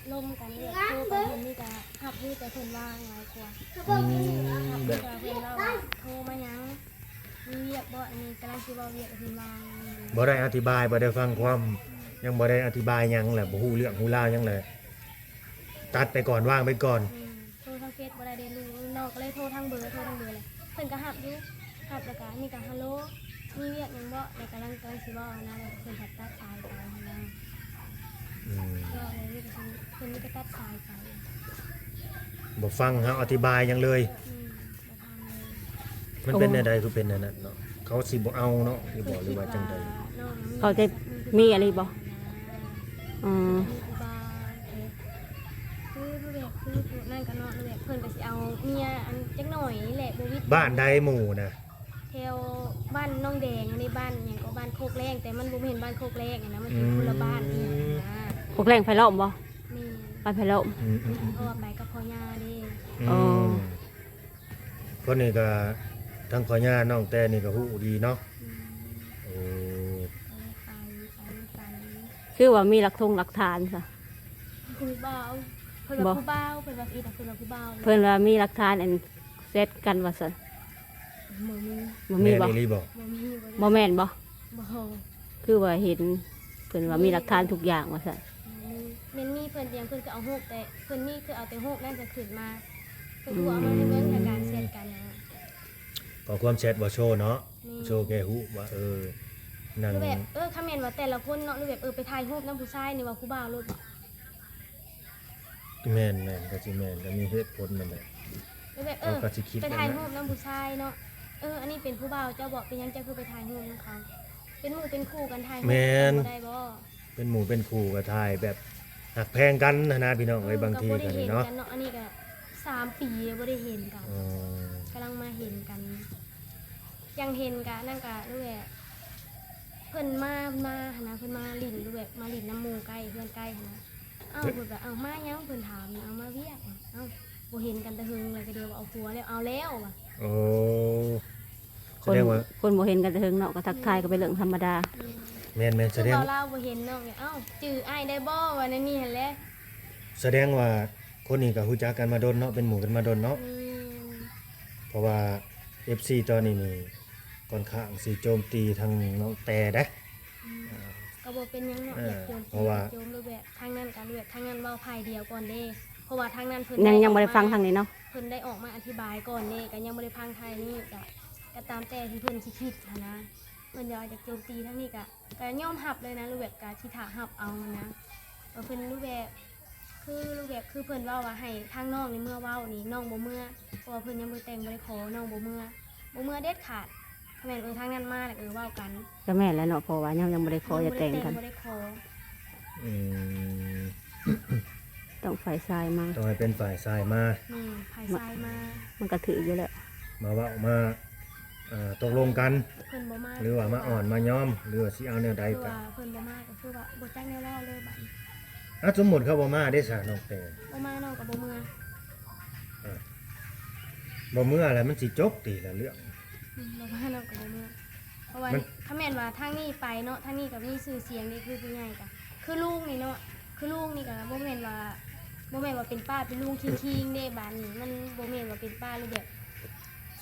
ລົມກັນ ແບບໂທໄປເພິ່ນນີ້ກະຮັບຢູ່ ແຕ່ເພິ່ນວ່າງຫຼາຍກວ່າ. ອືມ ຮັບຢູ່ ແບບ ແຕ່ເພິ່ນເວົ້າວ່າ ໂທມາຫຍັງ ມີວຽກບໍ່ ອັນນີ້ກຳລັງຊິເວົ້າວຽກ ເພິ່ນວ່າງ. ບໍ່ໄດ້ອະທິບາຍ ບໍ່ໄດ້ຟັງຄວາມ ອືມ ຍັງບໍ່ໄດ້ອະທິບາຍຫຍັງ ແລ້ວບໍ່ຮູ້ເລື່ອງຮູ້ລາວຫຍັງ ແລ້ວຕັດໄປກ່ອນ ວາງໄປກ່ອນ. ແມ່ນ ໂທທາງເຟສບໍ່ໄດ້ເດ້ ນ້ອງກໍເລີຍໂທທາງເບີ ໂທທາງເບີແຫຼະ ເພິ່ນກໍຮັບຢູ່ ຮັບແລ້ວກໍອັນນີ້ກໍ ຮັລໂຫຼ ມີວຽກຫຍັງບໍ່ ແລ້ວກຳລັງ ກຳລັງຊິເວົ້າຫັ້ນນະ ແລ້ວເພິ່ນພັດຕັດສາຍໄປຫັ້ນນະ. ອືມ ກໍເລີຍມີແຕ່ເພິ່ນ ເພິ່ນມີແຕ່ຕັດສາຍໄປ ບໍ່ຟັງເຮົາອະທິບາຍຫຍັງເລີຍ. ອືມ ບໍ່ຟັງເລີຍ. ມັນເປັນແນວໃດ ຄືເປັນແນວນັ້ນເນາະ? ເຂົາຊິບໍ່ເອົາເນາະ ຫຼືບໍ່ ຫຼືວ່າຈັ່ງໃດ? ເຂົາຈະມີອີ່ຫຼີບໍ່? ອືມ ຄືແບບ ຄືນັ້ນກໍເນາະ ແບບເພິ່ນກໍຊິເອົາເມຍອັນຈັກໜ້ອຍນີ້ແຫຼະ ບໍ່ວິດ. ບ້ານໃດໝູ່ນະ? ແຖວບ້ານໜອງແດງ ອັນນີ້ບ້ານຫຍັງກໍ ບ້ານໂຄກແລ້ງ ແຕ່ມັນບໍ່ແມ່ນບ້ານໂຄກແລ້ງຫັ້ນນະ ມັນເປັນ ອືມ ຄົນລະບ້ານອີກຫັ້ນນະ. ໂຄກແລ້ງໄຜ່ລ້ອມບໍ່? ແມ່ນ ບ້ານໄຜ່ລ້ອມ. ອືມໆໆ ເພາະວ່າໄປກັບພໍ່ຍ່າເດ້. ອືມ ອໍ ຄົນນີ້ກໍ ທາງພໍ່ຍ່ານ້ອງແຕນີ້ກໍຮູ້ດີເນາະ. ອືມ ໂອ້ ໄປ ໄປນຳກັນ. ຄືວ່າມີຫຼັກທົງຫຼັກຖານຊະ? ຜູ້ບ່າວ ເພິ່ນວ່າ ບໍ່ ຜູ້ບ່າວ ເພິ່ນວ່າອີ່ຫຍັງ ເພິ່ນວ່າຜູ້ບ່າວ ເພິ່ນວ່າມີຫຼັກຖານອັນແຊັດກັນວ່າຊັ້ນ. ບໍ່ມີ ບໍ່ມີບໍ່? ແມ່ນອີ່ຫຼີບໍ່? ບໍ່ມີ ບໍ່ມີ ບໍ່ແມ່ນບໍ່? ບໍ່ ຄືວ່າເຫັນເພິ່ນວ່າມີຫຼັກຖານທຸກຢ່າງວ່າຊັ້ນ. ບໍ່ມີ ແມ່ນມີ ເພິ່ນຫຍັງ ເພິ່ນກໍເອົາຮູບ ແຕ່ເພິ່ນມີຄືເອົາແຕ່ຮູບນັ້ນຈະຂຶ້ນມາ ເພິ່ນກໍບໍ່ເອົາມາໃຫ້ເບິ່ງ ອືມ ໃນການແຊັດກັນນະ. ຂໍ້ຄວາມແຊັດບໍ່ໂຊເນາະ. ແມ່ນ ໂຊແກ່ຮູ້ວ່າ ເອີ ນັ້ນ ຫຼືແບບ ເອີ ຄັນແມ່ນວ່າແຕ່ລະຄົນເນາະ ຫຼືແບບ ເອີ ໄປຖ່າຍຮູບນຳຜູ້ຊາຍນີ້ວ່າຜູ້ບ່າວໂລດ. ແມ່ນໆ ກໍຊິແມ່ນ ກໍມີເຫດຜົນນັ້ນແຫຼະ. ແບບ ເອີ ເຂົາກໍຊິຄິດ ໄປຖ່າຍຮູບນຳຜູ້ຊາຍເນາະ ເອີ ອັນນີ້ເປັນຜູ້ບ່າວເຈົ້າບໍ? ເປັນຫຍັງເຈົ້າຄືໄປຖ່າຍຮູບນຳເຂົາ? ເປັນໝູ່ເປັນຄູ່ກັນຖ່າຍຮູບ ແມ່ນ ກັນບໍ່ໄດ້ບໍ? ເປັນໝູ່ເປັນຄູ່ກໍຖ່າຍແບບຮັກແພງກັນຫັ້ນນະ ພີ່ນ້ອງເອີຍ. ອືມ ບາງທີກໍບໍ່ໄດ້ເຫັນກັນເນາະ ອັນນີ້ກໍສາມປີບໍ່ໄດ້ເຫັນກັນ. ອໍ ກຳລັງມາເຫັນກັນ ຈັ່ງເຫັນກະນັ້ນກະ ຫຼືແບບ ເພິ່ນມາ ມາຫັ້ນນະ ເພິ່ນມາຫຼິ້ນ ຫຼືແບບມາຫຼິ້ນນຳໝູ່ໃກ້ ເຮືອນໃກ້ຫັ້ນນະ. ເອົ້າ ເພິ່ນວ່າ ເອົ້າ ມາຫຍັງ ເພິ່ນຖາມ. ເອົາ ມາວຽກ. ເອົ້າ ບໍ່ເຫັນກັນແຕ່ເຫິງແລ້ວ ກະດຽວວ່າເອົາຜົວແລ້ວ ເອົາແລ້ວວ່າ. ໂອ້ ສະແດງວ່າ ຄົນ ຄົນບໍ່ເຫັນກັນແຕ່ເຫິງເນາະ ກໍທັກທາຍກັນເປັນເລື່ອງທຳມະດາ. ແມ່ນໆ ສະແດງ ຄືເວົ້າລາວບໍ່ເຫັນນ້ອງ ເອົ້າ ຈື່ອ້າຍໄດ້ບໍ່ ວ່າແນວນີ້ຫັ້ນແຫຼະ. ສະແດງວ່າ ຄົນນີ້ກໍຮູ້ຈັກກັນມາດົນເນາະ ເປັນໝູ່ກັນມາດົນເນາະ. ແມ່ນ ເພາະວ່າເອັຟຊີຕອນນີ້ນີ້ ຂ້ອນຂ້າງຊິໂຈມຕີທາງນ້ອງແຕ່ເດ້. ອືມ ອ່າ ກໍບໍ່ເປັນຫຍັງເນາະ ເອີ ຢາກໂຈມຕີ ເພາະວ່າ ໂຈມ ຫຼືແບບທາງນັ້ນກໍ ຫຼືແບບທາງນັ້ນເວົ້າຝ່າຍດຽວກ່ອນເດ້ ເພາະວ່າທາງນັ້ນເພິ່ນ ຍັງ ຍັງບໍ່ໄດ້ຟັງທາງນີ້ເນາະ ເພິ່ນໄດ້ອອກມາອະທິບາຍກ່ອນເດ້ ກໍຍັງບໍ່ໄດ້ຟັງທາງນີ້ ກໍ ກໍຕາມແຕ່ທີ່ເພິ່ນຊິຄິດຫັ້ນນະ. ເພິ່ນຢາກ ຢາກໂຈມຕີທາງນີ້ກໍ ກໍຍອມຮັບເລີຍນະ ຫຼືແບບກໍຊິຖ້າຮັບເອົາຫັ້ນນະ ວ່າເພິ່ນ ຫຼືແບບ ຄື ຫຼືແບບ ຄືເພິ່ນເວົ້າວ່າໃຫ້ທາງນ້ອງນີ້ເມືອເວົ້ານີ້ ນ້ອງບໍ່ເມືອ ເພາະວ່າເພິ່ນຍັງບໍ່ແຕ່ງ ບໍ່ໄດ້ຂໍ ນ້ອງບໍ່ເມືອ ບໍ່ເມືອເດັດຂາດ. ຄັນແມ່ນ ເອີ ທາງນັ້ນມາແລ້ວ ເອີ ເວົ້າກັນ ກໍແມ່ນແຫຼະເນາະ ເພາະວ່າຍັງ ຍັງບໍ່ໄດ້ຂໍ ຍັງບໍ່ໄດ້ແຕ່ງກັນ ບໍ່ໄດ້ຂໍ. ອືມ ຕ້ອງຝ່າຍຊາຍມາ ຕ້ອງໃຫ້ເປັນຝ່າຍຊາຍມາ. ແມ່ນ ຝ່າຍຊາຍມາ ມັນກໍຖືກຢູ່ແລ້ວ ມາເວົ້າ ມາ ເອີ ຕົກລົງກັນ ເພິ່ນບໍ່ມາ ຫຼືວ່າມາອ່ອນມາຍອມ ຫຼືວ່າຊິເອົາແນວໃດ ຄືວ່າກໍ ເພິ່ນບໍ່ມາກໍຄືວ່າບໍ່ຈັກແນວເວົ້າເລີຍບາດນີ້. ອ່ະ ສົມມຸດເຂົາບໍ່ມາເດ້ຊະ ນ້ອງແຕ່? ບໍ່ມາ ນ້ອງກໍບໍ່ເມືອ. ອ່ະ ບໍ່ເມືອແລ້ວມັນຊິຈົບຕິລະເລື່ອງ? ອືມ ບໍ່ມາ ນ້ອງກໍບໍ່ເມືອ ເພາະວ່າ ມັນ ຄັນແມ່ນວ່າທາງນີ້ໄປເນາະ ທາງນີ້ກໍມີຊື່ສຽງເດ້ ຄືຜູ້ໃຫຍ່ກໍ ຄືລຸງນີ້ເນາະ ຄືລຸງນີ້ກໍບໍ່ແມ່ນວ່າ ບໍ່ແມ່ນວ່າເປັນປ້າເປັນລຸງຄີງໆເດ້ ບາດນີ້ມັນບໍ່ແມ່ນວ່າເປັນປ້າ ຫຼືແບບ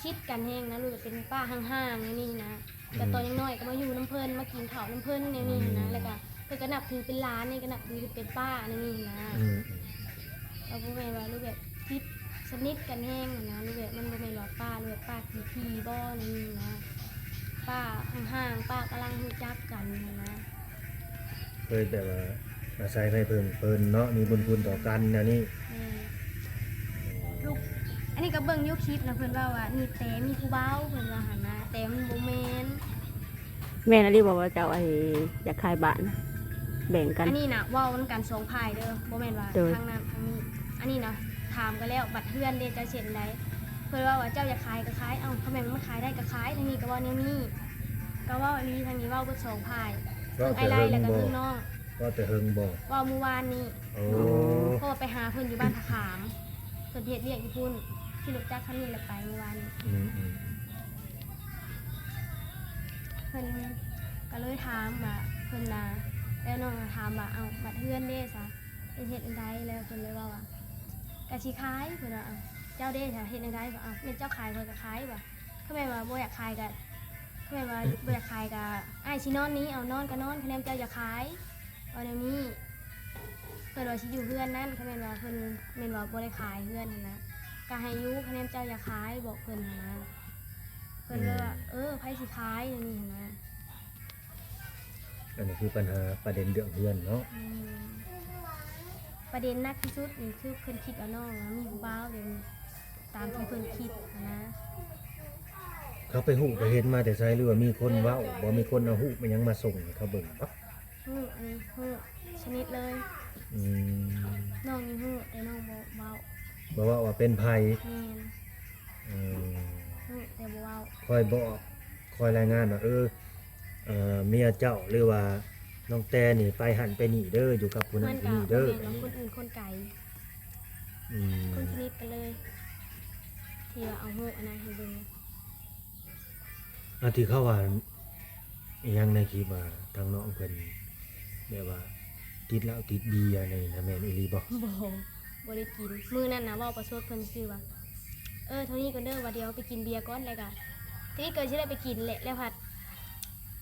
ຄິດກັນແຮງນະ ຫຼືເປັນປ້າຫ່າງໆແນວນີ້ນະ. ອືມ ແຕ່ຕອນຍັງນ້ອຍກໍມາຢູ່ນຳເພິ່ນ ມາກິນເຂົ້ານຳເພິ່ນແນວນີ້ນະ ອືມ ແລ້ວກໍເພິ່ນກໍນັບຖືເປັນຫຼານນີ້ ກໍນັບຖືເປັນປ້າແນວນີ້ນະ. ອືມ ກໍບໍ່ແມ່ນວ່າ ຫຼືແບບຕິດສະໜິດກັນແຮງນະ ຫຼືແບບມັນບໍ່ແມ່ນວ່າປ້າ ຫຼືແບບປ້າຂີ້ຖີ່ບໍ່ແນວນີ້ນະ ປ້າຫ່າງໆ ປ້າກຳລັງຮູ້ຈັກກັນນະ. ເຄີຍແບບວ່າອາໄສໃຫ້ເພິ່ງເພິ່ນເນາະ ມີບຸນຄຸນຕໍ່ກັນແນວນີ້. ແມ່ນ ລູກ ອັນນີ້ກໍເບິ່ງຢູ່ຄລິບນະ ເພິ່ນເວົ້າວ່າມີແຕ່ມີຜູ້ບ່າວ ເພິ່ນວ່າຫັ້ນນະ ແຕ່ມັນບໍ່ແມ່ນ. ແມ່ນອີ່ຫຼີບໍ່ວ່າເຈົ້າ ໄອ້ ຢາກຂາຍບ້ານ ແບ່ງກັນ? ອັນນີ້ນະ ເວົ້ານຳກັນສອງຝ່າຍເດີ ບໍ່ແມ່ນວ່າ ໂດຍ ທາງນັ້ນທາງນີ້. ອັນນີ້ນະ ຖາມກັນແລ້ວ ບັດເຮືອນເດ ເຈົ້າເຊັນໃດ? ເພິ່ນເວົ້າວ່າ ເຈົ້າຢາກຂາຍກໍຂາຍ ເອົ້າ ຄັນແມ່ນມັນຂາຍໄດ້ກໍຂາຍ ທາງນີ້ກໍເວົ້າແນວນີ້ ກໍເວົ້າອີ່ຫຼີ ທາງນີ້ເວົ້າເບິດສອງຝ່າຍ ເຖິງອ້າຍໄລ່ ແລ້ວກໍເຖິງນ້ອງ. ເວົ້າແຕ່ເຫິງບໍ່? ເວົ້າມື້ວານນີ້. ໂອ້ ເພາະວ່າໄປຫາເພິ່ນຢູ່ບ້ານພະຂາມ ເພິ່ນເຮັດວຽກຢູ່ພຸ້ນ ຂີ່ລົດຈັກຄັນນີ້ແຫຼະໄປມື້ວານນີ້. ອືມໆ ເພິ່ນກໍເລີຍຖາມວ່າ ເພິ່ນນະ ແລ້ວນ້ອງກໍຖາມວ່າ ເອົ້າ ບັດເຮືອນເດຊະ? ເຮັດແນວໃດ ແລ້ວເພິ່ນເລີຍເວົ້າວ່າ ກະຊິຂາຍ ເພິ່ນວ່າ ເຈົ້າເດ້ ຖ້າເຮັດແນວໃດ ວ່າ ເອົາ ແມ່ນເຈົ້າຂາຍ ຂ້ອຍກະຂາຍ ວ່າ ຄັນແມ່ນວ່າບໍ່ຢາກຂາຍກະ ຄັນແມ່ນວ່າບໍ່ຢາກຂາຍກະ ອ້າຍຊິນອນນີ້ ເອົາ ນອນກະນອນ ຄັນແມ່ນເຈົ້າຢາກຂາຍ ເວົ້າແນວນີ້ ເພິ່ນວ່າຊິຢູ່ເຮືອນນັ້ນ ຄັນແມ່ນວ່າເພິ່ນ ແມ່ນວ່າບໍ່ໄດ້ຂາຍເຮືອນຫັ້ນນະ ກະໃຫ້ຢູ່ ຄັນແມ່ນເຈົ້າຢາກຂາຍ ບອກເພິ່ນຫັ້ນນະ ເພິ່ນເລີຍວ່າ ເອີ ໃຜຊິຂາຍ ແນວນີ້ຫັ້ນນະ. ອັນນີ້ຄືບັນຫາປະເດັນເລື່ອງເຮືອນເນາະ. ແມ່ນ ປະເດັນໜັກທີ່ສຸດນີ້ຄືເພິ່ນຄິດວ່ານ້ອງມີຜູ້ບ່າວ ແບບຕາມທີ່ເພິ່ນຄິດຫັ້ນນະ. ເຂົາໄປຮູ້ໄປເຫັນມາແຕ່ໃສ ຫຼືວ່າມີຄົນເວົ້າ ບໍ່ມີຄົນເອົາຮູບມາຫຍັງມາສົ່ງໃຫ້ເຂົາເບິ່ງບໍ່? ຮູ້ ອັນນີ້ຮູ້ສະໜິດເລີຍ. ອືມ ນ້ອງນີ້ຮູ້ ແຕ່ນ້ອງບໍ່ເວົ້າ ບໍ່ເວົ້າວ່າເປັນໃຜ. ແມ່ນ ອືມ ຮູ້ແຕ່ບໍ່ເວົ້າ. ຄ່ອຍບອກ ຄ່ອຍລາຍງານວ່າ ເອີ ເອີ ເມຍເຈົ້າ ຫຼືວ່ານ້ອງແຕນີ້ໄປຫັ້ນໄປນີ້ເດີ ຢູ່ກັບຜູ້ນັ້ນຜູ້ນີ້ເດີ. ມັນກະບໍ່ແມ່ນວ່າຄົນອື່ນຄົນໄກ ອືມ ຄົນສະໜິດກັນເລີຍ ທີ່ວ່າເອົາຮູບອັນນັ້ນໃຫ້ເບິ່ງ. ອັນທີ່ເຂົາວ່າອີ່ຫຍັງໃນຄລິບວ່າທາງນ້ອງເພິ່ນແບບວ່າຕິດເຫຼົ້າຕິດເບຍນີ້ນະ ແມ່ນອີ່ຫຼີບໍ່? ບໍ່ ບໍ່ໄດ້ກິນ. ມື້ນັ້ນນະເວົ້າປະຊົດເພິ່ນຊື່ວ່າ ເອີ ເທົ່ານີ້ກ່ອນເດີ ວ່າດຽວໄປກິນເບຍກ່ອນ ແລ້ວກະ ທີນີ້ກໍຊິໄດ້ໄປກິນແຫຼະ ແລ້ວພັດ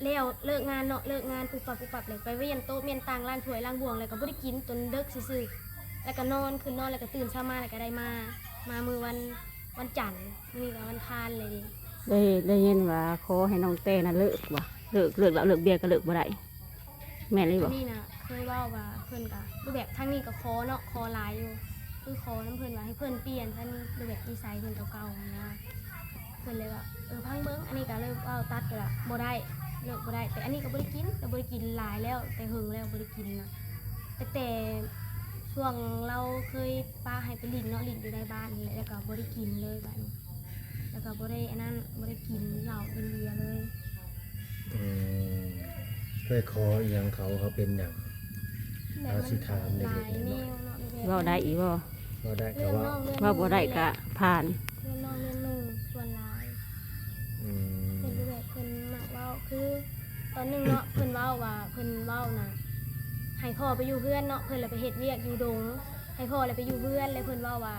ແລ້ວເລີກງານເນາະ ເລີກງານປຸບປັບປຸບປັບ ແລ້ວໄປວຽນໂຕະວຽນຕັ່ງ ລ້າງຖ້ວຍລ້າງບ່ວງ ແລ້ວກໍບໍ່ໄດ້ກິນຈົນເດິກຊື່ໆ ແລ້ວກໍນອນ ຄືນນອນ ແລ້ວກໍຕື່ນເຊົ້າມາ ແລ້ວກໍໄດ້ມາ ມາມື້ວັນ ວັນຈັນ ມື້ນີ້ກໍວັນຄານແລ້ວເດ. ໄດ້ ໄດ້ຍິນວ່າຂໍໃຫ້ນ້ອງແຕນະເລີກວ່າ ເລີກ ເລີກເຫຼົ້າເລີກເບຍກໍເລີກບໍ່ໄດ້ ແມ່ນອີ່ຫຼີບໍ່? ອັນນີ້ນະເຄີຍເວົ້າວ່າເພິ່ນກະ ຮູບແບບທາງນີ້ກໍຂໍເນາະ ຂໍຫຼາຍຢູ່ ຄືຂໍນຳເພິ່ນວ່າໃຫ້ເພິ່ນປ່ຽນຊັ້ນ ຮູບແບບນິໄສເພິ່ນເກົ່າໆຫັ້ນນະ ເພິ່ນເລີຍວ່າ ເອີ ຟັງເບິ່ງ. ອັນນີ້ກໍເລີຍເວົ້າຕັດໄປວ່າ ບໍ່ໄດ້ ເລີກບໍ່ໄດ້. ແຕ່ອັນນີ້ກໍບໍ່ໄດ້ກິນ ກໍບໍ່ໄດ້ກິນຫຼາຍແລ້ວ ແຕ່ເຫິງແລ້ວບໍ່ໄດ້ກິນນະ ຕັ້ງແຕ່ຊ່ວງລາວເຄີຍປະໃຫ້ໄປຫຼິ້ນເນາະ ຫຼິ້ນຢູ່ໃນບ້ານນີ້ແຫຼະ ແລ້ວກໍບໍ່ໄດ້ກິນເລີຍບາດນີ້ ແລ້ວກໍບໍ່ໄດ້ອັນນັ້ນ ບໍ່ໄດ້ກິນເຫຼົ້າກິນເບຍເລີຍ. ອືມ ເຄີຍຂໍອີ່ຫຍັງເຂົາ ເຂົາເປັນຫຍັງ? ເຮົາຊິຖາມເລັກໆນ້ອຍໆ. ເວົ້າໄດ້ອີກບໍ່? ເວົ້າໄດ້ກໍເວົ້າ ເວົ້າບໍ່ໄດ້ກໍຜ່ານ. ເລື່ອງນ້ອງເລື່ອງໜຸ່ງສ່ວນຫຼາຍ. ອືມ ເພິ່ນແບບເພິ່ນມັກເວົ້າ ຄືຕອນໜຶ່ງເນາະ ເພິ່ນເວົ້າວ່າ ເພິ່ນເວົ້ານະ ໃຫ້ພໍ່ໄປຢູ່ເຮືອນເນາະ ເພິ່ນລະໄປເຮັດວຽກຢູ່ດົງ ໃຫ້ພໍ່ລະໄປຢູ່ເຮືອນ ແລ້ວເພິ່ນເວົ້າວ່າ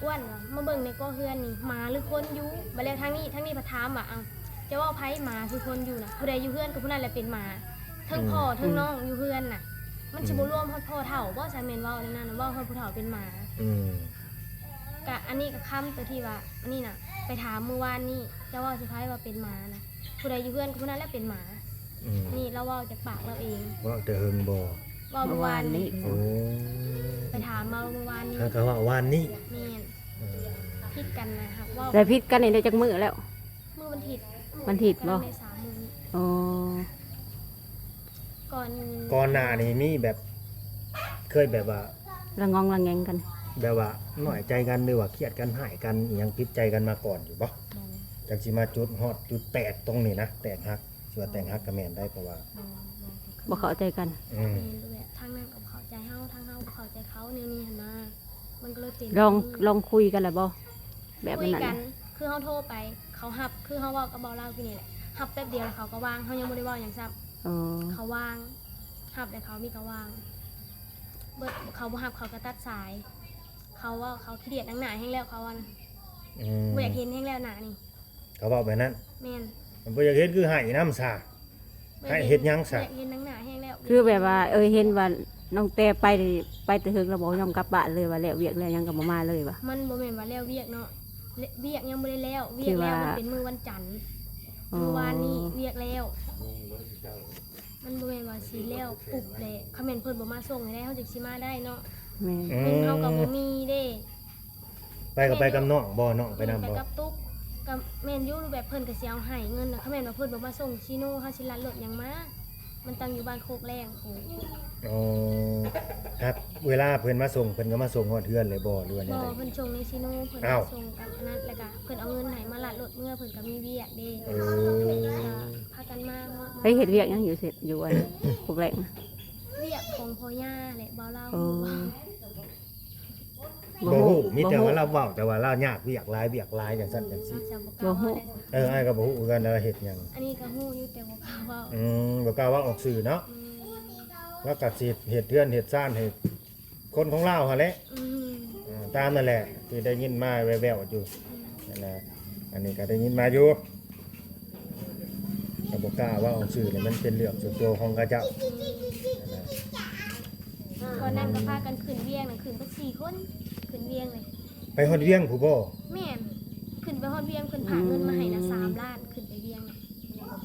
ອ້ວນວ່າ ມາເບິ່ງແດ່ກໍເຮືອນນີ້ ໝາຫຼືຄົນຢູ່? ບາດແລ້ວທາງນີ້ ທາງນີ້ພັດຖາມວ່າ ເອົ້າ ເຈົ້າເວົ້າໃຜ ໝາຄືຄົນຢູ່ນະ? ຜູ້ໃດຢູ່ເຮືອນກໍຜູ້ນັ້ນແຫຼະເປັນໝາ ເທິງພໍ່ ອືມ ເທິງນ້ອງຢູ່ເຮືອນນະ ມັນຊິບໍ່ ອືມ ລວມຮອດພໍ່ເຖົ້າບໍ່? ຊັ້ນແມ່ນເວົ້າແນວນັ້ນ ເວົ້າຮອດຜູ້ເຖົ້າເປັນໝາ. ອືມ ກະອັນນີ້ກະຄຳໂຕທີ່ວ່າ ອັນນີ້ນະ ໄປຖາມມື້ວານນີ້ ເຈົ້າເວົ້າໃສ່ໃຜວ່າເປັນໝານະ? ຜູ້ໃດຢູ່ເຮືອນກໍຜູ້ນັ້ນແຫຼະເປັນໝາ. ອືມ ນີ້ລາວເວົ້າຈາກປາກລາວເອງ. ເວົ້າແຕ່ເຫິງບໍ່? ເວົ້າມື້ວານນີ້. ໂອ້ ໄປຖາມມາມື້ວານນີ້. ຫາກະເວົ້າວານນີ້. ແມ່ນ. ເອີ ຜິດກັນນະ ຫາກເວົ້າ ແລ້ວຜິດກັນນີ້ໄດ້ຈັກມື້ແລ້ວ? ມື້ວັນທິດ. ວັນທິດບໍ່? ໄດ້ສາມມື້ນີ້. ໂອ້ ກ່ອນ ກ່ອນໜ້ານີ້ມີແບບ ເຄີຍແບບວ່າ ລະງອງລະແງງກັນ ແບບວ່ານ້ອຍໃຈກັນ ຫຼືວ່າຄຽດກັນ ຮ້າຍກັນ ອີ່ຫຍັງຜິດໃຈກັນມາກ່ອນຢູ່ບໍ່? ບໍ່. ຈັ່ງຊິມາຈຸດຮອດຈຸດແຕກຕົງນີ້ນະ ແຕກຫັກ ຊິວ່າແຕກຫັກກໍແມ່ນໄດ້ ເພາະວ່າ ບໍ່ ບໍ່ ບໍ່ເຂົ້າໃຈກັນ. ອືມ ແມ່ນ ແບບທາງນັ້ນກໍບໍ່ເຂົ້າໃຈເຮົາ ທາງເຮົາບໍ່ເຂົ້າໃຈເຂົາ ແນວນີ້ຫັ້ນນະ ມັນກໍເລີຍເປັນ ລອງ ລອງຄຸຍກັນແລ້ວບໍ່? ແບບນັ້ນ ຄຸຍກັນ ຄືເຮົາໂທໄປ ເຂົາຮັບ ຄືເຮົາເວົ້າກັບເບົາລາວກີ້ນີ້ແຫຼະ ຮັບແປັບດຽວແລ້ວເຂົາກໍວາງ ເຮົາຍັງບໍ່ໄດ້ເວົ້າຫຍັງຊ້ຳ. ເອີ ເຂົາວາງ ຮັບແລ້ວເຂົາມີແຕ່ວາງເບິດ ເຂົາບໍ່ຮັບເຂົາກໍຕັດສາຍ ເຂົາເວົ້າ ເຂົາຂີ້ດຽດນັງໜ້າແຮງແລ້ວ ເຂົາວ່າ. ອືມ ບໍ່ຢາກເຫັນແຮງແລ້ວໜ້ານີ້ ເຂົາເວົ້າແບບນັ້ນ. ແມ່ນ. ບໍ່ຢາກເຫັນຄືໃຫ້ນຳຊະ. ໃຫ້ເຮັດຫຍັງຊະ? ບໍ່ຢາກເຫັນໜັງໜ້າແຮງແລ້ວ. ຄືແບບວ່າ ເອີ ເຫັນວ່ານ້ອງແຕໄປ ໄປແຕ່ເທິງແລ້ວບໍ່ຍອມກັບບ້ານເລີຍ ວ່າແລ້ວວຽກແລ້ວຫຍັງກໍບໍ່ມາເລີຍວ່າ? ມັນບໍ່ແມ່ນວ່າແລ້ວວຽກເນາະ ວຽກຍັງບໍ່ໄດ້ແລ້ວ ວຽກແລ້ວມັນເປັນມື້ວັນຈັນ. ອໍ ມື້ວານນີ້ວຽກແລ້ວ ມັນບໍ່ແມ່ນວ່າຊິແລ້ວປຸບແຫຼະ ຄັນແມ່ນເພິ່ນບໍ່ມາສົ່ງໃຫ້ໄດ້ ເຮົາຈຶ່ງຊິມາໄດ້ເນາະ. ແມ່ນ. ເງິນເຮົາກໍບໍ່ມີເດ້. ໄປກໍໄປກັບນ້ອງບໍ່? ນ້ອງໄປນຳບໍ່? ໄປກັບຕຸກ. ກໍແມ່ນຢູ່ ແບບເພິ່ນກໍຊິເອົາໃຫ້ເງິນນະ ຄັນແມ່ນວ່າເພິ່ນບໍ່ມາສົ່ງຊີໂນ ເຮົາຊິລັດລົດຫຍັງມາ? ມັນຕັ້ງຢູ່ບ້ານໂຄກແລ້ງພຸ້ນ. ອໍ ຫາກເວລາເພິ່ນມາສົ່ງ ເພິ່ນກໍມາສົ່ງຮອດເຮືອນເລີຍບໍ່ ຫຼືວ່າແນວໃດ? ບໍ່ ເພິ່ນສົ່ງໃນຊີໂນ ເພິ່ນມາສົ່ງກັບອັນນັ້ນ ແລ້ວກໍເພິ່ນເອົາເງິນໃຫ້ມາລັດລົດເມືອ ເພິ່ນກໍມີວຽກເດ້. ເອີ ກໍພາກັນມາຮອດ. ໄປເຮັດວຽກຫຍັງຢູ່ ຢູ່ອັນໂຄກແລ້ງນະ? ວຽກຂອງພໍ່ຍ່າແຫຼະ ບໍ່ເລົ່າ. ອໍ ບໍ່ຮູ້ ມີແຕ່ວ່າລາວເວົ້າ ແຕ່ວ່າລາວຍາກວຽກຫຼາຍ ວຽກຫຼາຍ ຈັ່ງຊັ້ນຈັ່ງຊີ້. ບໍ່ຮູ້. ເອີ ອ້າຍກໍບໍ່ຮູ້ຄືກັນວ່າເຮັດຫຍັງ. ອັນນີ້ກໍຮູ້ຢູ່ ແຕ່ບໍ່ກ້າເວົ້າ. ອືມ ບໍ່ກ້າເວົ້າອອກສື່ເນາະ. ອືມ. ລາວກໍຊິເຮັດເຮືອນເຮັດຊານໃຫ້ຄົນຂອງລາວຫັ້ນແຫຼະ. ອືມ ເອີ ຕາມນັ້ນແຫຼະ ທີ່ໄດ້ຍິນມາແວ່ວໆຢູ່. ອືມ ນັ້ນນະ ອັນນີ້ກໍໄດ້ຍິນມາຢູ່ ກໍບໍ່ກ້າເວົ້າຊື່ແຫຼະ ມັນເປັນເລື່ອງສ່ວນຕົວຂອງເຂົາເຈົ້າ. ອືມ ນັ້ນນະ ຕອນນັ້ນກໍພາກັນຂຶ້ນວຽງນະ ຂຶ້ນເບິດສີ່ຄົນ ຂຶ້ນວຽງເລີຍ. ໄປຮອດວຽງພຸ້ນບໍ່? ແມ່ນ ຂຶ້ນໄປຮອດວຽງ ເພິ່ນພາເງິນມາໃຫ້ນະ ອືມ ສາມລ້ານ ຂຶ້ນໄປວຽງນະ.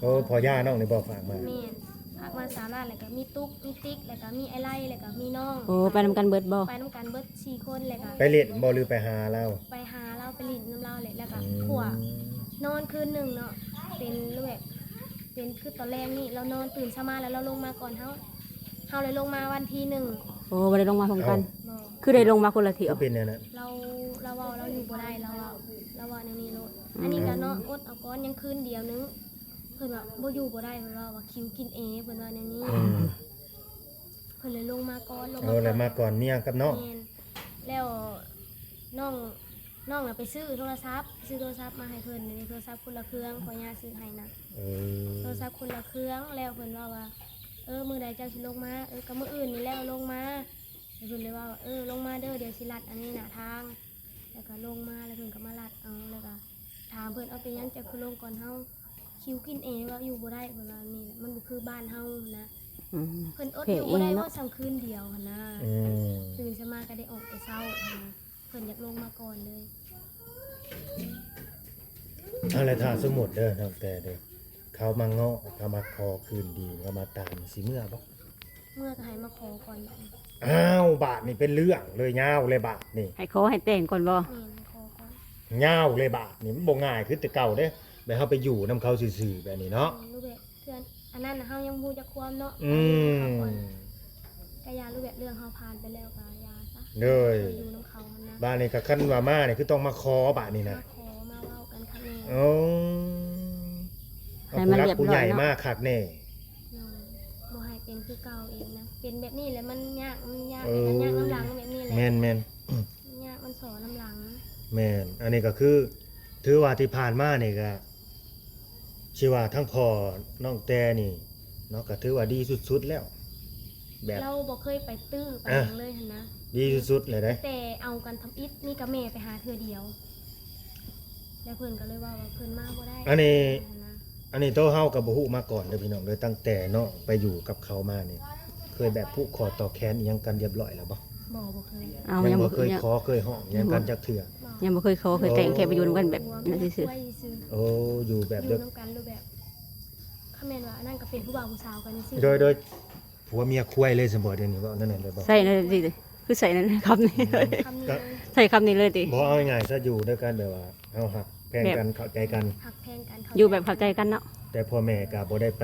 ໂອ້ ພໍ່ຍ່ານ້ອງນີ້ບໍ່ຝາກມາ? ແມ່ນ ຝາກມາສາມລ້ານ ແລ້ວກໍມີຕຸກ ມີຕິກ ແລ້ວກໍມີອ້າຍໄລ່ ແລ້ວກໍມີນ້ອງ. ໂອ້ ໄປນຳກັນເບິດບໍ່? ໄປນຳກັນເບິດສີ່ຄົນ ແລ້ວກໍ ໄປຫຼິ້ນບໍ່ ຫຼືໄປຫາລາວ? ໄປຫາລາວ ໄປຫຼິ້ນນຳລາວແຫຼະ. ແລ້ວກໍ ອືມ ພວກນອນຄືນໜຶ່ງເນາະ ເປັນແບບ ເປັນຄືຕອນແລງນີ້ ລາວນອນ ຕື່ນເຊົ້າມາແລ້ວລາວລົງມາກ່ອນເຮົາ ເຮົາເລີຍລົງມາວັນທີໜຶ່ງ. ໂອ້ ບໍ່ໄດ້ລົງມາພ້ອມກັນ? ເອົ້າ ບໍ່ ຄືໄດ້ລົງມາຄົນລະຖ້ຽວ? ຄືເປັນແນວນັ້ນ? ລາວ ລາວເວົ້າລາວຢູ່ບໍ່ໄດ້ ລາວເວົ້າ ລາວເວົ້າແນວນີ້ໂລດ. ອືມ ອັນນີ້ກໍເນາະ ອົດເອົາກ່ອນ ຍັງຄືນດຽວໜຶ່ງ ເພິ່ນວ່າບໍ່ຢູ່ບໍ່ໄດ້ ເພິ່ນວ່າ ວ່າຄິວກິນແອ ເພິ່ນວ່າແນວນີ້. ອືມ ເພິ່ນເລີຍລົງມາກ່ອນ ລົງມາ ເອີ ແລ້ວມາກ່ອນເມຍກັບນ້ອງ. ແມ່ນ ແລ້ວນ້ອງ ນ້ອງນະໄປຊື້ໂທລະສັບ ຊື້ໂທລະສັບມາໃຫ້ເພິ່ນ ໂທລະສັບຄົນລະເຄື່ອງ ພໍ່ຍ່າຊື້ໃຫ້ນະ. ເອີ ໂທລະສັບຄົນລະເຄື່ອງ ແລ້ວເພິ່ນເວົ້າວ່າ ເອີ ມື້ໃດເຈົ້າຊິລົງມາ? ເອີ ກໍມື້ອື່ນນີ້ແຫຼະລົງມາ. ແລ້ວເພິ່ນເລີຍເວົ້າວ່າ ເອີ ລົງມາເດີ ດຽວຊິລັດອັນນີ້ໜ້າທາງ. ແລ້ວກໍລົງມາ ແລ້ວເພິ່ນກໍມາລັດເອົາ ແລ້ວກໍຖາມເພິ່ນ ເອົາ ເປັນຫຍັງເຈົ້າຄືລົງກ່ອນເຮົາ? ຄິວກິນແອ ວ່າຢູ່ບໍ່ໄດ້ ເພິ່ນວ່ານີ້ແຫຼະ ມັນບໍ່ຄືບ້ານເຮົາຫັ້ນນະ. ອືມ ເພິ່ນອົດຢູ່ບໍ່ໄດ້ ເພເອເນາະ ວ່າສ່ຳຄືນດຽວຫັ້ນນະ. ອືມ ຕື່ນເຊົ້າມາກໍໄດ້ອອກແຕ່ເຊົ້າຫັ້ນນະ ເພິ່ນຢາກລົງມາກ່ອນເລີຍ. ເອົາ ແລ້ວຖ້າສົມມຸດເດີ ນ້ອງແຕ່ເດີ ເຂົາມາເງາະ ເຂົາມາຂໍຄືນດີ ເຂົາມາຕາມ ຊິເມືອບໍ່? ເມືອກໍໃຫ້ມາຂໍກ່ອນບາດນີ້. ອ້າວ ບາດນີ້ເປັນເລື່ອງເລີຍ ຍາວເລີຍບາດນີ້ ໃຫ້ຂໍໃຫ້ແຕ່ງກ່ອນບໍ່? ແມ່ນ ໃຫ້ຂໍກ່ອນ. ຍາວເລີຍບາດນີ້ ມັນບໍ່ງ່າຍຄືແຕ່ເກົ່າເດ້ ແບບເຮົາໄປຢູ່ນຳເຂົາຊື່ໆແບບນີ້ເນາະ. ແມ່ນ ແບບເທື່ອ ອັນນັ້ນນະ ເຮົາຍັງບໍ່ຮູ້ຈັກຄວາມເນາະ. ອືມ ກໍຢ່າ ຫຼືແບບເລື່ອງເຮົາຜ່ານໄປແລ້ວກໍຢ່າຊະ. ໂດຍ ເຮົາຢູ່ນຳເຂົາຫັ້ນນະ. ບາດນີ້ກໍຄັນວ່າມານີ້ ຄືຕ້ອງມາຂໍບາດນີ້ນະ ມາຂໍ ມາເວົ້າກັນຄັກແນ່. ໂອ້ ໃຫ້ມັນຮຽບຮ້ອຍເນາະ ເອົາຜູ້ຫຼັກຜູ້ໃຫຍ່ມາຄັກແນ່. ໂດຍ ບໍ່ໃຫ້ເປັນຄືເກົ່າອີກນະ ເປັນແບບນີ້ແຫຼະ ມັນຍາກ ມັນຍາກ ເອີ ມັນຍາກນຳຫຼັງແບບນີ້ແຫຼະ. ແມ່ນໆ ມັນຍາກ ມັນສໍ້ນຳຫຼັງ. ແມ່ນ ອັນນີ້ກໍຄື ຖືວ່າທີ່ຜ່ານມານີ້ກໍ ຊິວ່າທາງພໍ່ນ້ອງແຕ່ນີ້ເນາະ ກໍຖືວ່າດີສຸດໆແລ້ວ ແບບ ລາວບໍ່ເຄີຍໄປຕື້ໄປຫຍັງເລີຍຫັ້ນນະ ດີສຸດໆເລີຍເດ້. ແຕ່ເອົາກັນທຳອິດນີ້ກໍແມ່ໄປຫາເທື່ອດຽວ ແລ້ວເພິ່ນກໍເລີຍເວົ້າວ່າເພິ່ນມາບໍ່ໄດ້. ອັນນີ້ ອັນນີ້ໂຕເຮົາກໍບໍ່ຮູ້ມາກ່ອນເດີ້ພີ່ນ້ອງເດີ້ ຕັ້ງແຕ່ນ້ອງໄປຢູ່ກັບເຂົາມານີ້ ເຄີຍແບບຜູກຄໍຕໍ່ແຂນອີ່ຫຍັງກັນຮຽບຮ້ອຍແລ້ວບໍ່? ບໍ່ ບໍ່ເຄີຍ. ເອົາ ຍັງ ຍັງບໍ່ເຄີຍ ບໍ່ເຄີຍ ຂໍເຄີຍຮ້ອງຫຍັງກັນຈັກເທື່ອ? ຍັງບໍ່ເຄີຍຂໍເຄີຍແຕ່ງ ແຄ່ໄປຢູ່ນຳກັນແບບນັ້ນຊື່ໆ. ໂອ້ ຢູ່ແບບ ຢູ່ນຳກັນ ຫຼືແບບ ຄັນແມ່ນວ່າອັນນັ້ນກໍເປັນຜູ້ບ່າວຜູ້ສາວກັນຊື່ໆ. ໂດຍ ໂດຍ ຜົວເມຍຄວາຍເລີຍຊັ້ນບໍ່ ດຽວນີ້ເວົ້າແນວນັ້ນໄດ້ບໍ່? ໃຊ້ນັ້ນຕິ ຄືໃຊ້ນັ້ນ ຄຳນີ້ເລີຍ ຄຳນີ້ເລີຍ ໃຊ້ຄຳນີ້ເລີຍຕິ? ບໍ່ ເອົາງ່າຍໆຊະ ຢູ່ນຳກັນແບບວ່າເຮົາຮັກແພງກັນ ເຂົ້າໃຈກັນ ຮັກແພງກັນ ຢູ່ແບບເຂົ້າໃຈກັນເນາະ. ແຕ່ພໍ່ແມ່ກໍບໍ່ໄດ້ໄປ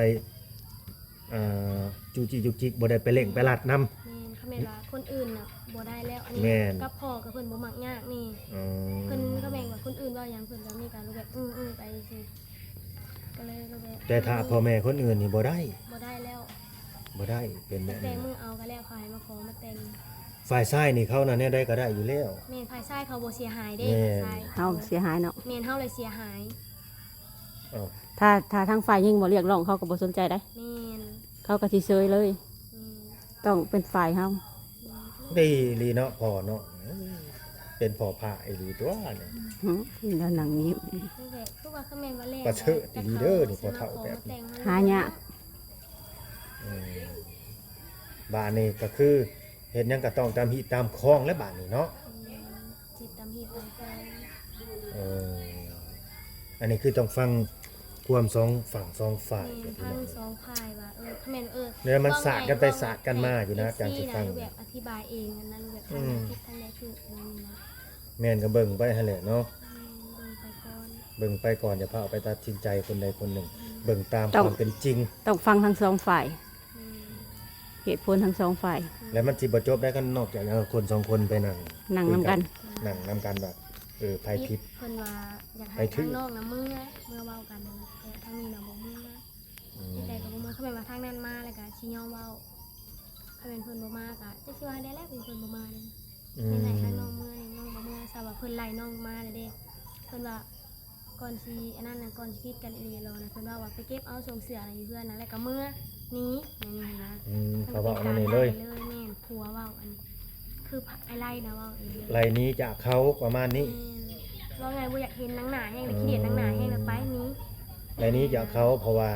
ອ່າ ຈູ້ຈີ້ຈຸກຈິກ ບໍ່ໄດ້ໄປເລັ່ງໄປລັດນຳ. ແມ່ນ ຄັນແມ່ນວ່າຄົນອື່ນນະບໍ່ໄດ້ແລ້ວ ອັນນີ້ ແມ່ນ ກັບພໍ່ກັບເພິ່ນບໍ່ມັກຍາກນີ້. ອໍ ເພິ່ນ ຄັນແມ່ນວ່າຄົນອື່ນເວົ້າຫຍັງ ເພິ່ນກໍມີການແບບ ອືໆ ໄປຊື່ ກໍເລີຍແບບ ແຕ່ຖ້າພໍ່ແມ່ຄົນອື່ນນີ້ບໍ່ໄດ້ ບໍ່ໄດ້ແລ້ວ ບໍ່ໄດ້ ເປັນແບບນີ້. ແຕ່ມື້ເອົາກໍແລ້ວ ເຂົາໃຫ້ມາຂໍມາແຕ່ງ. ຝ່າຍຊາຍນີ້ເຂົານະແນວໃດກໍໄດ້ຢູ່ແລ້ວ. ແມ່ນ ຝ່າຍຊາຍເຂົາບໍ່ເສຍຫາຍເດ້ ແມ່ນ ຝ່າຍຊາຍ ເຮົາເສຍຫາຍເນາະ. ແມ່ນ ເຮົາເລີຍເສຍຫາຍ. ເອົ້າ ຖ້າ ຖ້າທາງຝ່າຍຍິງບໍ່ຮຽກຮ້ອງ ເຂົາກໍບໍ່ສົນໃຈໃດ໋. ແມ່ນ ເຂົາກໍຊິເຊີຍເລີຍ. ແມ່ນ ຕ້ອງເປັນຝ່າຍເຮົາ. ແມ່ນ ດີອີ່ຫຼີເນາະ ພໍ່ເນາະ ເປັນພໍ່ພະອີ່ຫຼີຕົວະນີ້. ຫື ແລ້ວນັ່ງຍິ້ມ. ຄືວ່າ ຄືວ່າຄັນແມ່ນວ່າແລ້ວ ປະເສີດອີ່ຫຼີເດີນີ້ ພໍ່ເຖົ້າແບບນີ້ ຫາຍາກ. ອືມ ບາດນີ້ກໍຄືເຮັດຫຍັງກໍຕ້ອງຕາມຮີດຕາມຄອງແຫຼະບາດນີ້ເນາະ. ອືມ ຊິຕາມຮີດຕາມຄອງ. ເອີ ອັນນີ້ຄືຕ້ອງຟັງຄວາມສອງຝັ່ງສອງຝ່າຍ. ແມ່ນ ຟັງສອງຝ່າຍວ່າ ເອີ ຄັນແມ່ນ ເອີ ແລ້ວມັນສາດກັນໄປສາດກັນມາຢູ່ນະ ຈັ່ງຊິຟັງ ແບບອະທິບາຍເອງຫັ້ນນະ ແບບ ອືມ ທາງໃດຜິດທາງໃດຖືກ ແນວນີ້ນະ. ແມ່ນ ກໍເບິ່ງໄປຫັ້ນແຫຼະເນາະ. ອືມ ເບິ່ງໄປກ່ອນ ເບິ່ງໄປກ່ອນ ຢ່າພາວໄປຕັດສິນໃຈຄົນໃດຄົນໜຶ່ງ. ອືມ ເບິ່ງຕາມຄວາມເປັນຈິງ ຕ້ອງຟັງທັງສອງຝ່າຍ. ອືມ ເຫດຜົນທັງສອງຝ່າຍ. ແລ້ວມັນຊິບໍ່ຈົບໄດ້ ຄັນນອກຈາກ ເອີ ຄົນສອງຄົນໄປນັ່ງ ນັ່ງນຳກັນ ຄຸຍກັນ ນັ່ງນຳກັນວ່າ ເອີ ໃຜຜິດ. ເພິ່ນວ່າຢາກໃຫ້ທາງນ້ອງນະເມືອ ເມືອເວົ້າກັນ ແຕ່ທາງນີ້ນະບໍ່ເມືອ. ອືມ ຈັ່ງໃດກໍບໍ່ເມືອ. ຄັນແມ່ນວ່າທາງນັ້ນມາແລ້ວກໍຊິຍອມເວົ້າ ຄັນແມ່ນເພິ່ນບໍ່ມາກໍຈັກຊິວ່າແນວໃດແຫຼະ ເພິ່ນບໍ່ມາເດ້. ອືມ ແມ່ນໃຫ້ທາງນ້ອງເມືອນີ້ ນ້ອງບໍ່ເມືອ ຊາວວ່າເພິ່ນໄລ່ນ້ອງມາແລ້ວເດ້. ເພິ່ນວ່າກ່ອນຊິອັນນັ້ນນະ ກ່ອນຊິຜິດກັນອີ່ຫຼີນະ ເພິ່ນເວົ້າວ່າໄປເກັບເອົາໂສ້ງເສື້ອນະຢູ່ເຮືອນນະ ແລ້ວກໍເມືອ. ໜີ ແນວນີ້ນະ. ອືມ ເຂົາເວົ້າແນວນີ້ເລີຍ. ແມ່ນ ຜົວເວົ້າ ອັນ ຄືອ້າຍໄລ່ນະເວົ້າເອງ. ໄລ່ໜີຈາກເຂົາປະມານນີ້. ແມ່ນ ເວົ້າງ່າຍບໍ່ຢາກເຫັນໜັງໜ້າແຮງ ລະ ອືມ ຂີ້ດຽດໜັງໜ້າແຮງ ລະໄປໜີ. ໄລ່ໜີຈາກເຂົາ ເພາະວ່າ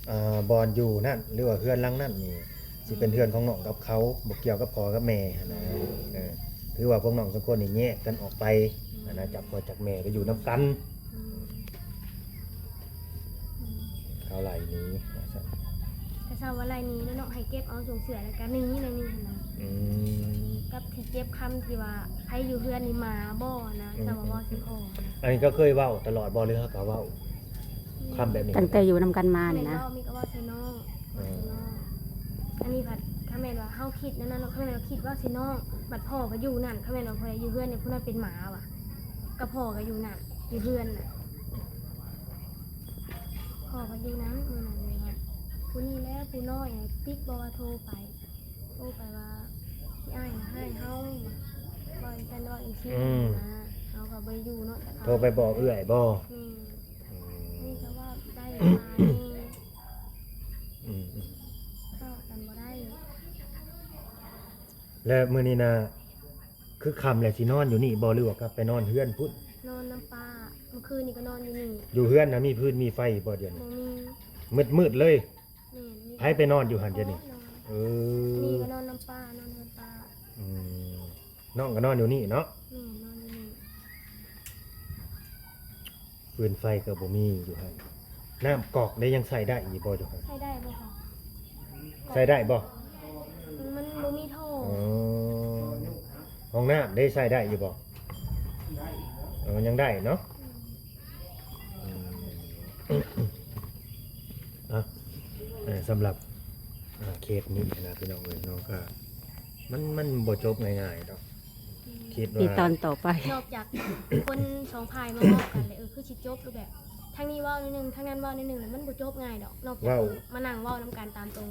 ເອີ ບ່ອນຢູ່ນັ້ນ ຫຼືວ່າເຮືອນຫຼັງນັ້ນນີ້ ຊິເປັນເຮືອນຂອງນ້ອງກັບເຂົາ ບໍ່ກ່ຽວກັບພໍ່ກັບແມ່ຫັ້ນນະ. ເອີ ຖືວ່າພວກນ້ອງສອງຄົນນີ້ແຍກກັນອອກໄປຫັ້ນນະ ຈາກພໍ່ຈາກແມ່ ໄປຢູ່ນຳກັນ. ອືມ ເຂົາໄລ່ໜີວ່າຊັ້ນ. ແຕ່ຊາວວ່າໄລ່ໜີແລ້ວເນາະ ໃຫ້ເກັບເອົາຖົງເສື້ອ ແລ້ວກະໜີແນວນີ້ຫັ້ນນະ. ອືມ ກັບທີ່ເຈັບຄຳທີ່ວ່າ ໃຜຢູ່ເຮືອນນີ້ໝາບໍ່ນະ ອືມ ຊາວວ່າເວົ້າໃສ່ພໍ່ນະ. ອັນນີ້ກໍເຄີຍເວົ້າຕະຫຼອດບໍ່ ຫຼືເຮົາກໍເວົ້າຄຳແບບນີ້? ຕັ້ງແຕ່ຢູ່ນຳກັນມານີ້ນະ. ແມ່ນເວົ້າ ມີກໍເວົ້າໃສ່ນ້ອງ. ເອີ ເວົ້າໃສ່ນ້ອງ. ອັນນີ້ພັດ ຖ້າແມ່ນວ່າເຮົາຄິດແນວນັ້ນເນາະ ຖ້າແມ່ນວ່າຄິດເວົ້າໃສ່ນ້ອງ ບັດພໍ່ກໍຢູ່ນັ້ນ ຖ້າແມ່ນວ່າຜູ້ໃດຢູ່ເຮືອນນີ້ ຜູ້ນັ້ນເປັນໝາວ່າ ກໍພໍ່ກໍຢູ່ນັ້ນ ຢູ່ເຮືອນນະ. ພໍ່ກໍຢູ່ນັ້ນ ມື້ນັ້ນເລີຍວ່າ ຜູ້ນີ້ແຫຼະຜູ້ນ້ອຍ ຕິກບໍ່ວ່າໂທໄປ ໂທໄປວ່າ ອີອ້າຍນະຮ້າຍເຮົາ ວ່າ ເວົ້າຈັ່ງຊັ້ນເວົ້າຈັ່ງຊີ້ ອືມ ນະ. ເຮົາກໍບໍ່ໄດ້ຢູ່ເນາະ ແຕ່ເຂົາ ໂທໄປບອກເອື້ອຍບໍ່? ແມ່ນ. ອືມ ນີ້ກໍເວົ້າໄດ້ຫຼາຍ. ອືມ ເວົ້າກັນບໍ່ໄດ້. ແລ້ວມື້ນີ້ນະ ຄືຄ່ຳແລ້ວ ຊິນອນຢູ່ນີ້ບໍ່ ຫຼືວ່າກັບໄປນອນເຮືອນພຸ້ນ? ນອນນຳປ້າ ມື້ຄືນນີ້ກໍນອນຢູ່ນີ້. ຢູ່ເຮືອນນະ ມີຟືນມີໄຟບໍ່ດຽວນີ້? ບໍ່ມີ. ມືດໆເລີຍ? ແມ່ນ. ໃຜໄປນອນຢູ່ຫັ້ນດຽວນີ້? ເອີ ນີ້ກໍນອນນຳປ້າ ນອນເຮືອນປ້າ. ອືມ ນ້ອງກໍນອນຢູ່ນີ້ເນາະ? ແມ່ນ ນອນຢູ່ນີ້. ຟືນໄຟກໍບໍ່ມີຢູ່ຫັ້ນ. ນ້ຳກອກໄດ້ ຍັງໃຊ້ໄດ້ຢູ່ບໍ່ຢູ່ຫັ້ນ? ໃຊ້ໄດ້ບໍ່ຄະ? ໃຊ້ໄດ້ບໍ່? ມັນບໍ່ມີທໍ່. ອໍ ຫ້ອງນ້ຳເດ້ ໃຊ້ໄດ້ຢູ່ບໍ່? ເອີ ຍັງໄດ້ເນາະ. ອືມ ອືມ ອ່ະ ເອີ ສຳລັບ ອ່າ ເຄສນີ້ນະ ພີ່ນ້ອງເອີຍເນາະ ກໍ ມັນ ມັນບໍ່ຈົບງ່າຍໆດອກ. ອືມ ຄິດວ່າ ຕິດຕອນຕໍ່ໄປ ນອກຈາກຄົນສອງຝ່າຍມາເວົ້າກັນແຫຼະ ເອີ ຄືຊິຈົບ ຫຼືແບບ ທາງນີ້ເວົ້າໜ້ອຍໜຶ່ງ ທາງນັ້ນເວົ້າໜ້ອຍໜຶ່ງ ແລ້ວມັນບໍ່ຈົບງ່າຍດອກ ນອກຈາກ ເວົ້າ ຄືມານັ່ງເວົ້ານຳກັນຕາມຕົງ.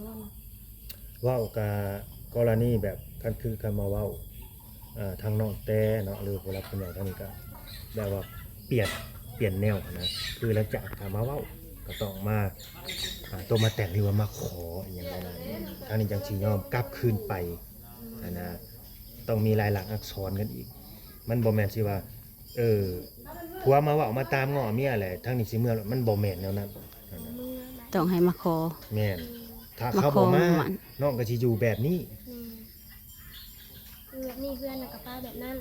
ເວົ້າກະກໍລະນີແບບ ຄັນຄືຄັນມາເວົ້າ ເອີ ທາງນ້ອງແຕ່ເນາະ ຫຼືຜູ້ຫຼັກຜູ້ໃຫຍ່ທາງນີ້ກະແບບວ່າປ່ຽນ ປ່ຽນແນວຫັ້ນນະ ຄືຫຼັງຈາກກະມາເວົ້າ ກໍຕ້ອງມາ ອ່າ ໂຕມາແຕ່ງ ຫຼືວ່າມາຂໍອີ່ຫຍັງປະມານນີ້ ທາງນີ້ຈັ່ງຊິຍອມກັບຄືນໄປຫັ້ນນະ. ຕ້ອງມີລາຍລັກອັກສອນກັນອີກ. ມັນບໍ່ແມ່ນຊິວ່າ ເອີ ຜົວມາເວົ້າມາຕາມງໍ້ເມຍແຫຼະ ທາງນີ້ຊິເມືອ ມັນບໍ່ແມ່ນແນວນັ້ນ. ຕ້ອງໃຫ້ມາຂໍ. ແມ່ນ. ຖ້າເຂົາບໍ່ມາ ມາຂໍ ນ້ອງກໍຊິຢູ່ແບບນີ້. ແມ່ນ. ຄືແບບນີ້ ເຮືອນນະກໍປະແບບນັ້ນ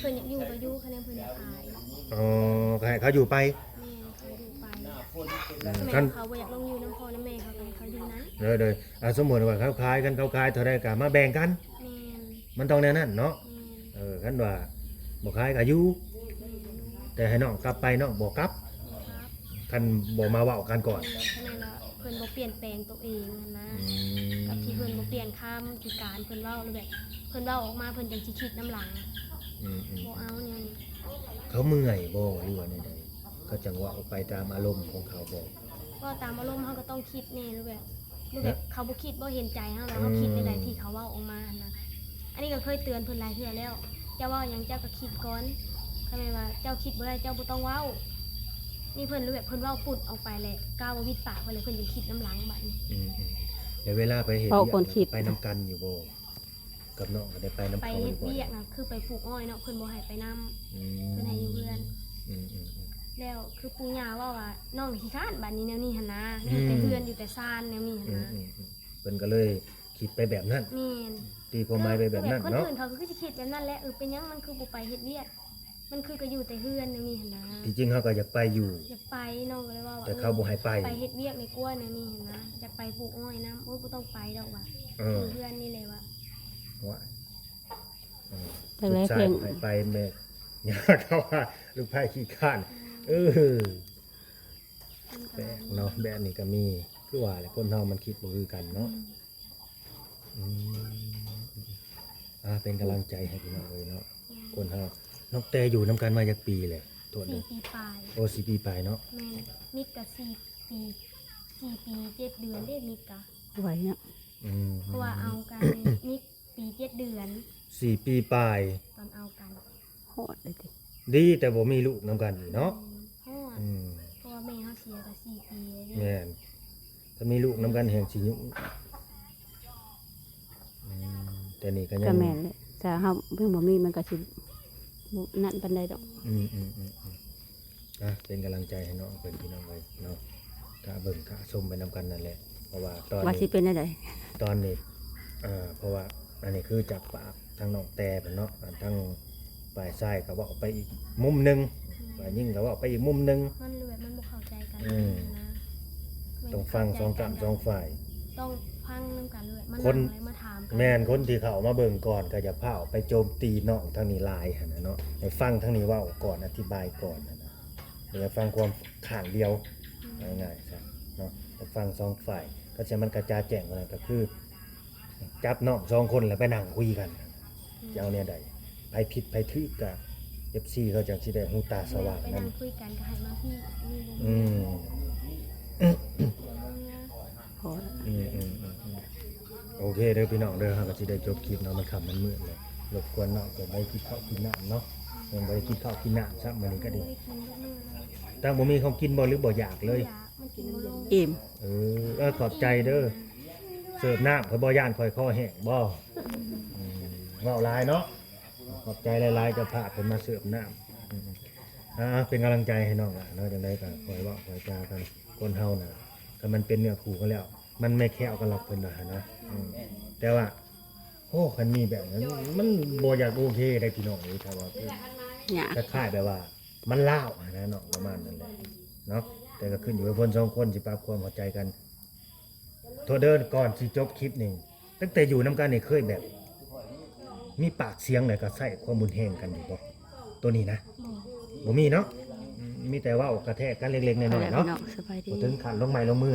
ເພິ່ນຢາກຢູ່ກໍຢູ່ ຄະແນນເພິ່ນຢາກຂາຍ. ອໍ ກໍໃຫ້ເຂົາຢູ່ໄປ. ແມ່ນ ເຂົາຢູ່ໄປ. ອືມ ຄັນເຂົາບໍ່ຢາກລົງຢູ່ນຳພໍ່ນຳແມ່ ເຂົາກໍໃຫ້ເຂົາຢູ່ນັ້ນ. ໂດຍ ໂດຍ ອ່າ ສົມມຸດວ່າເຂົາຂາຍ ຄັນເຂົາຂາຍເທົ່າໃດກໍມາແບ່ງກັນ. ແມ່ນ. ມັນຕ້ອງແນວນັ້ນເນາະ. ແມ່ນ. ເອີ ຄັນວ່າບໍ່ຂາຍກໍຢູ່. ແມ່ນ. ແຕ່ໃຫ້ນ້ອງກັບໄປ ນ້ອງບໍ່ກັບ. ບໍ່ກັບ. ຄັນບໍ່ມາເວົ້າກັນກ່ອນ. ແມ່ນ. ຄັນແມ່ນວ່າເພິ່ນບໍ່ປ່ຽນແປງໂຕເອງຫັ້ນນະ. ອືມ. ກັບທີ່ເພິ່ນບໍ່ປ່ຽນຄຳທີ່ການເພິ່ນເວົ້າ ຫຼືແບບເພິ່ນເວົ້າອອກມາ ເພິ່ນຈັ່ງຊິຄິດນຳຫຼັງ. ອືມໆ. ບໍ່ເອົາແນວນີ້. ເຂົາເມື່ອຍບໍ່ ຫຼືວ່າແນວໃດ? ເຂົາຈັ່ງເວົ້າໄປຕາມອາລົມຂອງເຂົາບໍ່? ເວົ້າຕາມອາລົມ ເຮົາກໍຕ້ອງຄິດແດ່ ຫຼືແບບ ຫຼືແບບ ເຂົາບໍ່ຄິດບໍ່ເຫັນໃຈເຮົາ ແລ້ວເຮົາຄິດແນວໃດທີ່ເຂົາເວົ້າອອກມາຫັ້ນນະ. ອັນນີ້ກໍເຄີຍເຕືອນເພິ່ນຫຼາຍເທື່ອແລ້ວ ເຈົ້າເວົ້າຫຍັງເຈົ້າກໍຄິດກ່ອນ ຄັນແມ່ນວ່າເຈົ້າຄິດບໍ່ໄດ້ ເຈົ້າບໍ່ຕ້ອງເວົ້າ. ນີ້ເພິ່ນ ຫຼືແບບ ເພິ່ນເວົ້າປຸດອອກໄປແຫຼະ ກ້າວວ່າວິດປາກໄປແລ້ວ ເພິ່ນຍັງຄິດນຳຫຼັງບາດນີ້. ອືມໆ. ແລ້ວເວລາໄປເຮັດວຽກ ໄປນຳກັນຢູ່ບໍ່? ກັບນ້ອງກໍໄດ້ໄປນຳເຂົາຢູ່ບໍ່? ໄປເຮັດວຽກນະ ຄືໄປປູກອ້ອຍເນາະ ເພິ່ນບໍ່ໃຫ້ໄປນຳ. ອືມ. ເພິ່ນໃຫ້ຢູ່ເຮືອນ. ອືມໆໆ. ແລ້ວຄືປູ່ຍ່າເວົ້າວ່າ ນ້ອງຂີ້ຄ້ານບາດນີ້ ແນວນີ້ຫັ້ນນະ. ອືມ. ຢູ່ແຕ່ເຮືອນ ຢູ່ແຕ່ຊານແນວນີ້ຫັ້ນນະ. ອືມໆໆ. ເພິ່ນກໍເລີຍຄິດໄປແບບນັ້ນ. ແມ່ນ. ຕີຄວາມໝາຍໄປແບບນັ້ນເນາະ. ຄືແບບຄົນອື່ນເຂົາກໍຄືຊິຄິດແບບນັ້ນແຫຼະ ເອີ ເປັນຫຍັງມັນຄືບໍ່ໄປເຮັດວຽກ? ມັນຄືກໍຢູ່ແຕ່ເຮືອນແນວນີ້ຫັ້ນນະ. ທີ່ຈິງເຮົາກໍຢາກໄປຢູ່. ຢາກໄປ ນ້ອງກໍເລີຍເວົ້າວ່າ ແຕ່ເຂົາບໍ່ໃຫ້ໄປ. ເອີ ໄປເຮັດວຽກໃນກົວແນວນີ້ຫັ້ນນະ ຢາກໄປປູກອ້ອຍນຳ. ໂອ້ຍ ບໍ່ຕ້ອງໄປດອກວ່າ. ເອີ ຢູ່ເຮືອນນີ້ແຫຼະວ່າ. ໂອ້ຍ ເອີ ລູກຊາຍບໍ່ໃຫ້ໄປແມ່ ຍາກເຂົາວ່າລູກໃພ້ຂີ້ຄ້ານ. ອືມ. ເອີ ມັນກໍ ແປກເນາະ ແບບນີ້ກໍມີ. ຄືວ່າແຫຼະ ຄົນເຮົາມັນຄິດບໍ່ຄືກັນເນາະ. ອືມ. ອືມ ອ່າ ເປັນກຳລັງໃຈໃຫ້ພີ່ນ້ອງເອີຍເນາະ. ອືມ. ຄົນເຮົາ ນ້ອງແຕ່ຢູ່ນຳກັນມາຈັກປີແລ້ວ? ໂທດເດີ ສີ່ປີປາຍ. ໂອ້ ສີ່ປີປາຍເນາະ. ແມ່ນ. ມິດກໍສີ່ປີ ສີ່ປີເຈັດເດືອນເດ້ ມິດກໍ ໄວເນາະ. ອືມ. ເພາະວ່າເອົາກັນ ມິດປີເຈັດເດືອນ. ສີ່ປີປາຍ ຕອນເອົາກັນ. ຮອດເລີຍຕິ. ດີແຕ່ບໍ່ມີລູກນຳກັນອີກເນາະ. ແມ່ນ ຮອດ. ອືມ. ເພາະວ່າແມ່ເຮົາເສຍກໍສີ່ປີແລ້ວເດ້. ແມ່ນ. ຄັນມີລູກນຳກັນແຮ່ງຊິຫຍຸ້ງ. ອືມ ແຕ່ນີ້ກໍຍັງ ກໍແມ່ນແຫຼະ ຖ້າເຮົາຍັງບໍ່ມີມັນກໍຊິບໍ່ນັ້ນປານໃດດອກ. ອືມໆໆ ອ່ະ ເປັນກຳລັງໃຈໃຫ້ນ້ອງເພິ່ນ ພີ່ນ້ອງເອີຍເນາະ ຖ້າເບິ່ງຖ້າຊົມໄປນຳກັນນັ້ນແຫຼະ ເພາະວ່າຕອນ ວ່າ ນີ້ ຊິເປັນແນວໃດ ຕອນນີ້ ເອີ ເພາະວ່າອັນນີ້ຄືຈາກປາກທາງນ້ອງແຕ່ເພິ່ນເນາະ ທາງຝ່າຍຊາຍກໍເວົ້າໄປອີກມຸມໜຶ່ງ ອືມ ຝ່າຍຍິງກໍເວົ້າໄປອີກມຸມໜຶ່ງ ມັນແບບມັນບໍ່ເຂົ້າໃຈກັນ ອືມ ນະ ຕ້ອງຟັງສອງກ້າມສອງຝ່າຍ ຕ້ອງຟັງນຳກັນເລີຍ ມາ ຄົນ ນັ່ງເລີຍ ມາຖາມກັນ ແມ່ນ ຄົນທີ່ເຂົ້າມາເບິ່ງກ່ອນກໍຢ່າຟ້າວໄປໂຈມຕີນ້ອງທາງນີ້ຫຼາຍຫັ້ນນະເນາະ ໃຫ້ຟັງທາງນີ້ເວົ້າກ່ອນ ອະທິບາຍກ່ອນຫັ້ນນະ ຢ່າຟັງຄວາມຂ້າງດຽວ ອືມ ເວົ້າງ່າຍໆຊະເນາະ ຕ້ອງຟັງສອງຝ່າຍ ກໍຊິໃຫ້ມັນກະຈ່າງແຈ້ງກວ່ານັ້ນ ກໍຄືຈັບນ້ອງສອງຄົນແລ້ວໄປນັ່ງຄຸຍກັນ ອືມ ຈະເອົາແນວໃດ ໃຜຜິດໃຜຖືກກະ ເອັຟຊີ ເຂົາຈັ່ງຊິໄດ້ຫູຕາສະຫວ່າງນຳ ໄປນັ່ງຄຸຍກັນກໍໃຫ້ມາພີ້ ອືມ ພໍລະ ອືມໆໆໆ ໂອເຄເດີພີ່ນ້ອງເດີ ເຮົາກໍຊິໄດ້ຈົບຄລິບເນາະ ມັນຄ່ຳມັນມືດແລ້ວ ລົບກວນນ້ອງເພິ່ນໄດ້ກິນເຂົ້າກິນນ້ຳເນາະ ຍັງບໍ່ໄດ້ກິນເຂົ້າກິນນ້ຳຊ້ຳ ມື້ນີ້ກໍດີ ບໍ່ໄດ້ກິນເບິດມື້ແລ້ວ ຕັ້ງບໍ່ມີຂອງກິນບໍ່ ຫຼືບໍ່ຢາກເລີຍ? ບໍ່ຢາກ ມັນກິນບໍ່ລົງ ອີ່ມ ເອີ ເອີ ຂອບໃຈເດີ ເສີບນ້ຳ ຂ້ອຍບໍ່ຢ້ານຂ້ອຍຄໍແຫ້ງບໍ່? ອືມ ອືມ ເວົ້າຫຼາຍເນາະ ຂອບໃຈຫຼາຍໆ ເຈົ້າພາບເພິ່ນມາເສີບນ້ຳ ອືມ ອ່າ ເປັນກຳລັງໃຈໃຫ້ນ້ອງຫຼາຍເນາະ ຈັ່ງໃດກໍຄ່ອຍເວົ້າຄ່ອຍຈາກັນ ຄົນເຮົານະ ຄັນມັນເປັນເນື້ອຄູ່ກັນແລ້ວ ມັນແມ່ແຂ້ວກັນລັກເພິ່ນວ່າຫັ້ນນະ ອືມ ແຕ່ວ່າ ໂອ້ ຄັນມີແບບນັ້ນ ມັນບໍ່ຢາກໂອເຄໄດ໋ພີ່ນ້ອງເອີຍ ຖ້າວ່າ ຍາກ ຄ້າຍໆແບບວ່າມັນລ້າວຫັ້ນນະເນາະ ປະມານນັ້ນແຫຼະເນາະ ແຕ່ກໍຂຶ້ນຢູ່ກັບຄົນສອງຄົນຊິປັບຄວາມເຂົ້າໃຈກັນ ໂທດເດີ ກ່ອນຊິຈົບຄລິບນີ້ ຕັ້ງແຕ່ຢູ່ນຳກັນນີ້ເຄີຍແບບມີປາກສຽງ ແລ້ວກໍໃຊ້ຄວາມຮຸນແຮງກັນຢູ່ບໍ່? ໂຕນີ້ນະ ບໍ່ ບໍ່ມີເນາະ ອືມ ມີແຕ່ເວົ້າກະແທກກັນເລັກໆນ້ອຍໆເນາະ ບໍ່ເຖິງຂັ້ນລົງໄມ້ລົງມື.